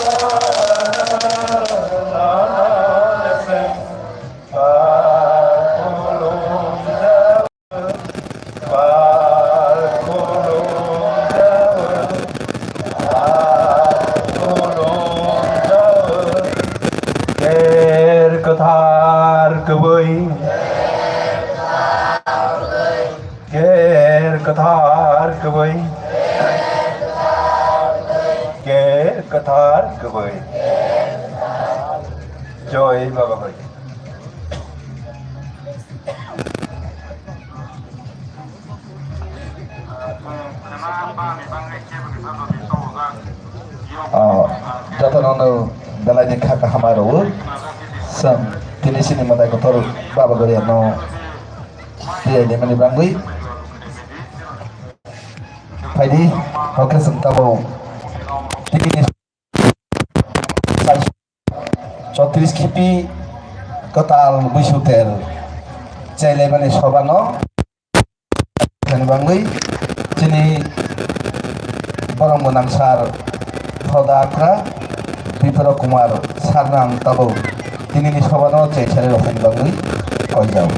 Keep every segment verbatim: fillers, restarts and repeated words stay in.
Ker kwthar kwbwi. Ker kwthar kwbwi. Ker kwthar kwbwi. Joy Baba Bhai. Ah, jotono no belai ni kha kaham aro. Sam, tini sini matai kotor Baba Goria no. Tiyai ni mani bangwi. Phaidi, oke, sung tabo. Tini ni chotris khipi kwtal buisuter chailaimani sobano thani bangwi chini borok mwnang sar Thoda Akra Bipro Kumar sarno ang tabuk tinini sobano chai sari rokni bangwi koijao.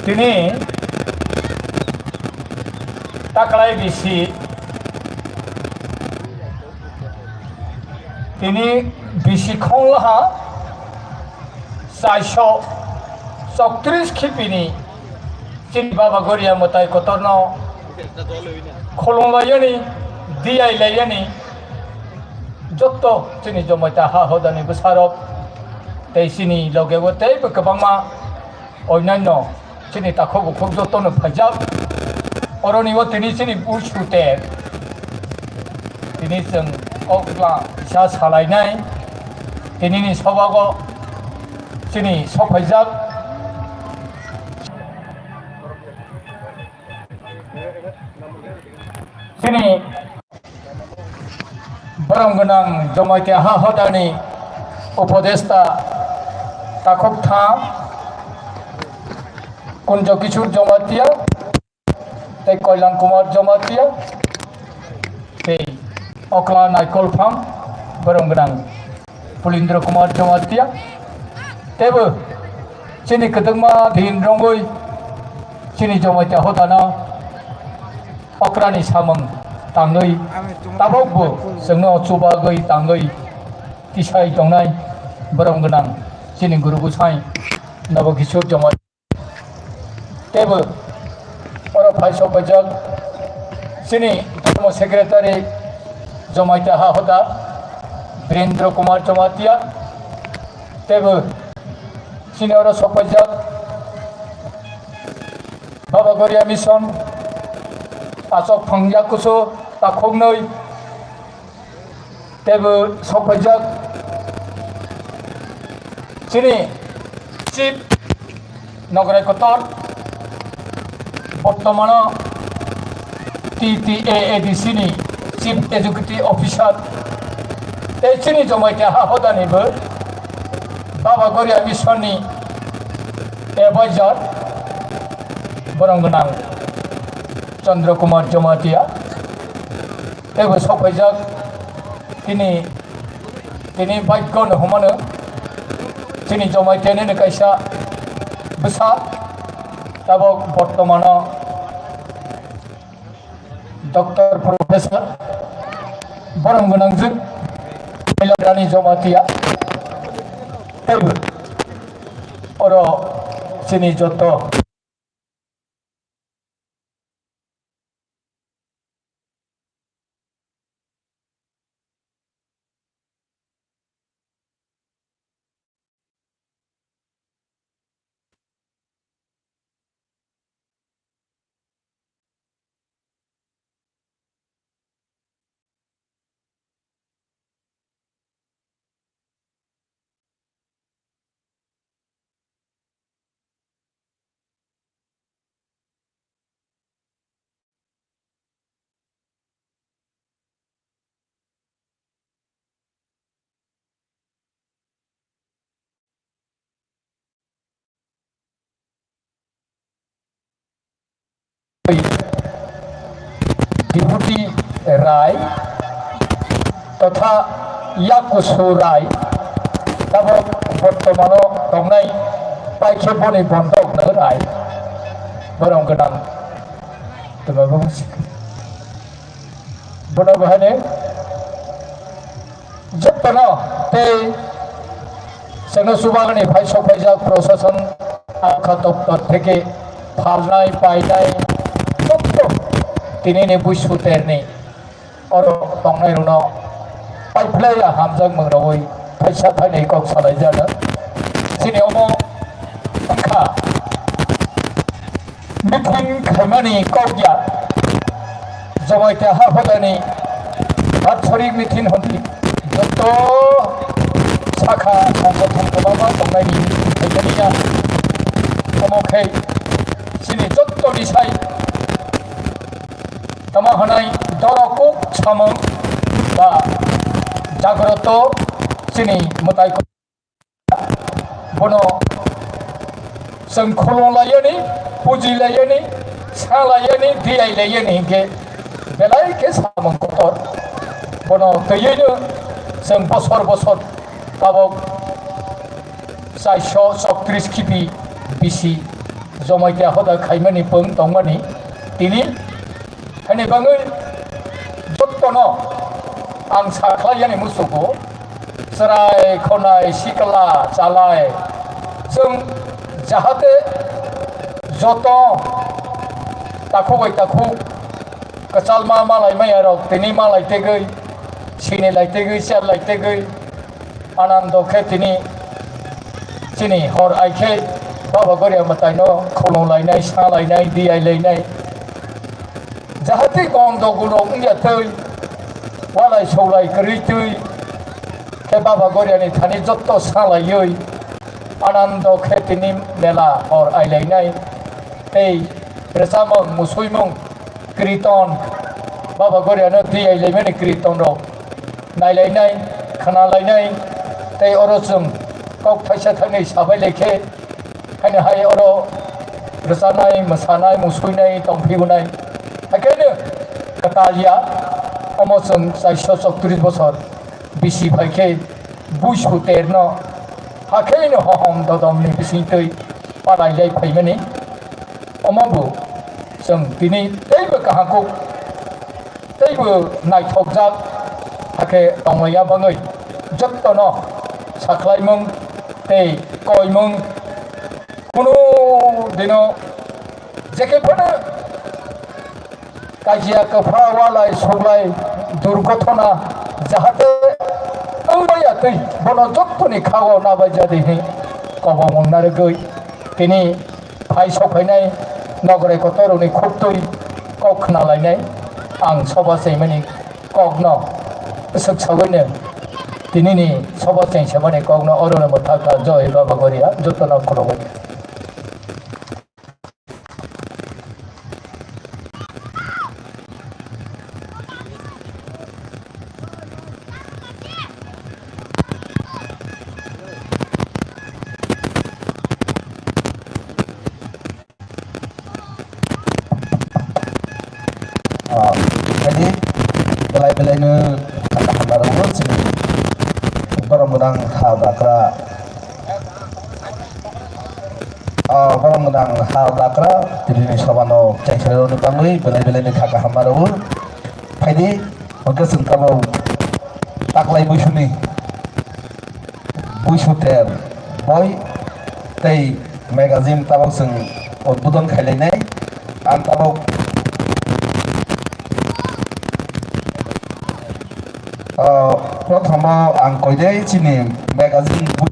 Tini taklai bisi, tini bisi khonglaha saiso choktrish khipini chini Baba Goria mwtai kotorno khulumlaiyani, diyailaiyani, jotto chini Jomaita ha hodani bwsarok tei chini logeo teibo kwbangma onyanyo chini takhuk bukhuk jotono phaijak. Oroni o tini chini buisute tini chwng okla kisa salainai. Tinini sobago chini sokphaijak. Chini borok gwnang Jomatia ha hodani upodesta takhuk tham Kunjo Kishore Jomatia tei Koilan Kumar Jomatia tei okla naikolphang borok gwnang Pulindra Kumar Jomatia teibo chini kwdwkma din rongwi chini Jomatia hodano okrani samung tangwi tabukbo chwngno chubagwi tangwi tisai tongnai borok gwnang chini guru bwsai Nobo Kishore Jomatia. Teibo oro phai sokpaijak chini Dharma Secretary Jomaita ha hoda Birendra Kumar Jomatia. Teibo chini oro sokpaijak Baba Goria Mission achok phangya kusu takhuknwi. Teibo sokpaijak chini Chief Nograi Kotor, bortomano T T A A D C ni Chief Executive Officer, tei chini Jomaita ha hodanibo Baba Goria Mission ni Advisor borok gwnang Chandra Kumar Jomatia. Teibo sokpaijak tini, tini baikon humano chini Jomaitiani kaisa bwsa tabok bortomano Doctor Professor borom gwnangjwk Mailagrani Jomatia teibo oro chini joto Rai totha Yakusu Rai, tabok bortomano tongnai, paikhe boni bondok no Rai, borok gwnang twma bo bono bahai ni. Jotono tei chwngno chubagani phai sok phaijak prosason, akha doptor theke phalnai painai joto tinini buisu terni oro tongnai rwno paiphlai hamjak mwngrogwi thaisa thainwi kok salai jana. Chini omo wngkha meeting khaimani kok ya, Jamatia ha hodani batsori meeting hondi joto sakha songgothon kwbangma tongnaini meeting khaimani ya. Omo khe chini joto ni sai tamo hwnai dorok kuk samung ba jagroto chini mwtai. Bono chwng khulum laiyani, puji laiyani, sa laiyani, diyai laiyani hinkhe belai khe samung kotor. Bono twiwino chwng bosor bosor tabok chairso choktrish khibi bisi Jamatia hoda khaimani pwng tongmani tini. Haini bagwi jotono ang sakhlai yani musugo, chwrai khonai sikla chalai chwng jahate joto takhuk bai takhuk kwchalma malai maya rok tini malai tegwi, sini lai tegwi, char lai tegwi, Anando khe tini chini hor ai khe Baba Goria mwtaino khulum lainai, sa lainai, diyai lainai. Jahati kong dogulrok wngya twi, walai soulai kwrwi twi khe Baba Goriani thani jotto sa laiwi Anando khe tini mela hor ai lainai. Tei rwchapmung, musuimung, kiriton, Baba Goriano tiyai laimani kiriton rok nailainai, khnalainai, tei oro chwng kok thaisa thainwi sabai laikhe, haino hai oro rwchanai, mwsanai, musuinai tongphiyunai. Hakhe kwtal ya, omo chwng chairso choktrish bosor bisi phaikhe buisu terno, hakhe no hohom dodomni bisingtwi palailai phaimani. Omo bo chwng tini teibo kaham kuk, teibo naithokjak hakhe tongmaya bagwi jotono sakhlaimung tei koimung kunu dino jekhe phano kajia kwpha walai suglai durgothona jahate wngmaya twi bono jottoni khao nabai jadi hwnwi kobongmung narwgwi tini phai sokphainai nograi kotorrokni khuktwi kok khnalainai ang soba chaimani kokno swk sagwino tinini soba chengsamani kokno orono mwthakha. Joi Baba Goria, jotono khulumwi. Ah, jadi belai belai no kata hambar chini borok mudang ha bakra. Ah, borok mudang ha bakra, tini ni soba no chengsa roni bangwi belai belai ni kha kaham ma rwo. Phaidi, hwnkhe chwng tabok taklai buisuni buisu ter boi tei magazine tabok chwng udbodon khailainai. Ang tabok, ah, prothomo ang koidei chini magazine bui-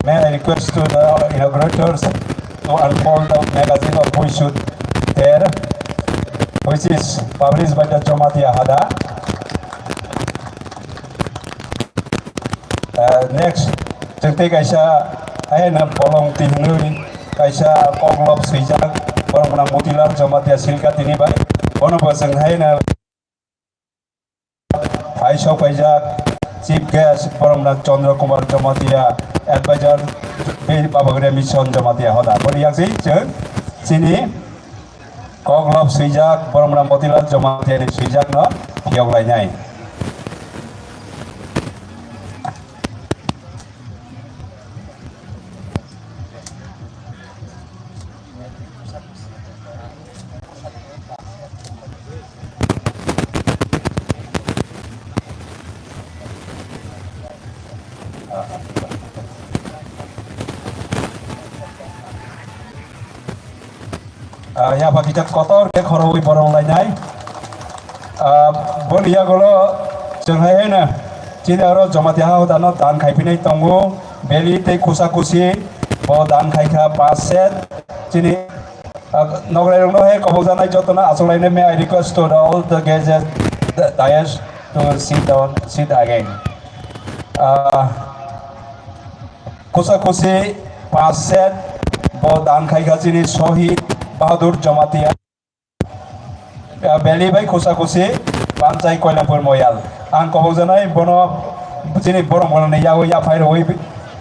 May I request to the inaugurators to unfold the magazine of Buisut Ter, which is published by the Jamatia Hada. Uh, next, chwng tei kaisa haino bolong twi hwnwi kaisa koklop swijak, borok gwnang Motilal Jamatia Silka tini bai. Bono bo chwng haino sok paijak Chief Guest Boromnang Chandra Kumar Jamatia, Advisor Babagre Mission Jamatia hoda. Boni yaksi chwng chini koklop swijak Boromnang Motilal Jamatia ni swijak no phiyok lainai. Ah, yapha kisa kotor khe khorogwi borong lainai. Ah, boni yagulo chwng hai haino chini oro Jamatia ha hodano dan khaiphinai tongo. Beli tei khusa khusi bo dan khaikha pass set. Chini, ah, nograi rokno hai kobokjaknai jotono achuk lainai. May I request to the, all the guests at the dais to sit down, sit again. Ah, khusa khusi pass set bo dan khaikha chini Shohid Bahadur Jamatia. Ah, Beli bai khusa khusi Panchai Koilampur Moyal. Ang kobokjaknai bono chini borok borokni yago yaphai rwui,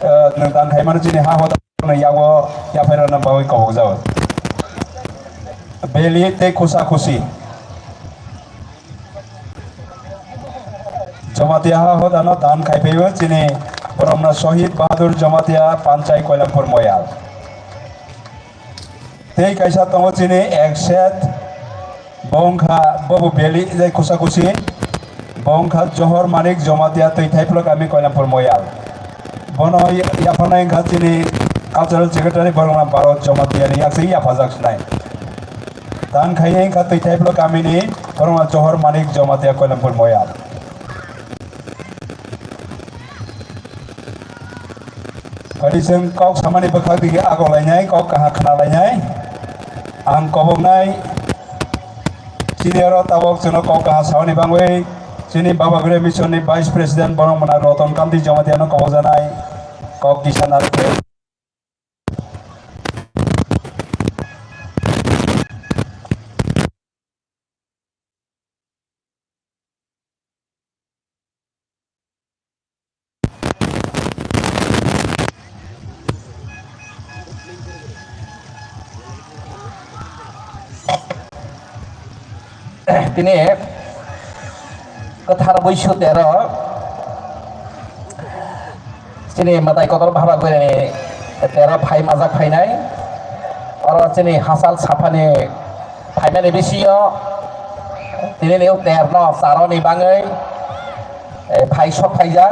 ah, nwng dan khaimano chini ha hoda borokni yago yaphai rwna bagwi kobokjago. Beli tei khusa khusi. Jamatia ha hodano dan khaiphaiwi chini borokno Shohid Bahadur Jamatia Panchai Koilampur Moyal. Tei kaisa tongo chini ek set, bo wngkha, bobo Beli, je khusa khusi, bo wngkha Johor Manik Jamatia, Twithaiphlo kami, Koilampur Moyal. Bono ya-, yapharnai wngkha chini Cultural Secretary, borokno Bharat Jamatia ni yaksi yaphajak sinai. Dan khainai wngkha Twithaiphlo kamini, borokno Johor Manik Jamatia, Koilampur Moyal. Phaidi chwng kok samani bwkhak digi agok lainai, kok kaha khna lainai. Ang koboknai chini oro tabok chwngno kok kaha samani bangwi chini Babagre Mission ni Vice President borok mwnai Roton Kanti Jamatia no kobokjaknai kok kisa narwkhe. Tini kwthar buisu tero chini mwtai kotor Baba Gureni tero phai majak phainai. Oro chini hachal saphani phaimani bisingo tini ni terno charoni bangwi, eh, phai sok phaijak.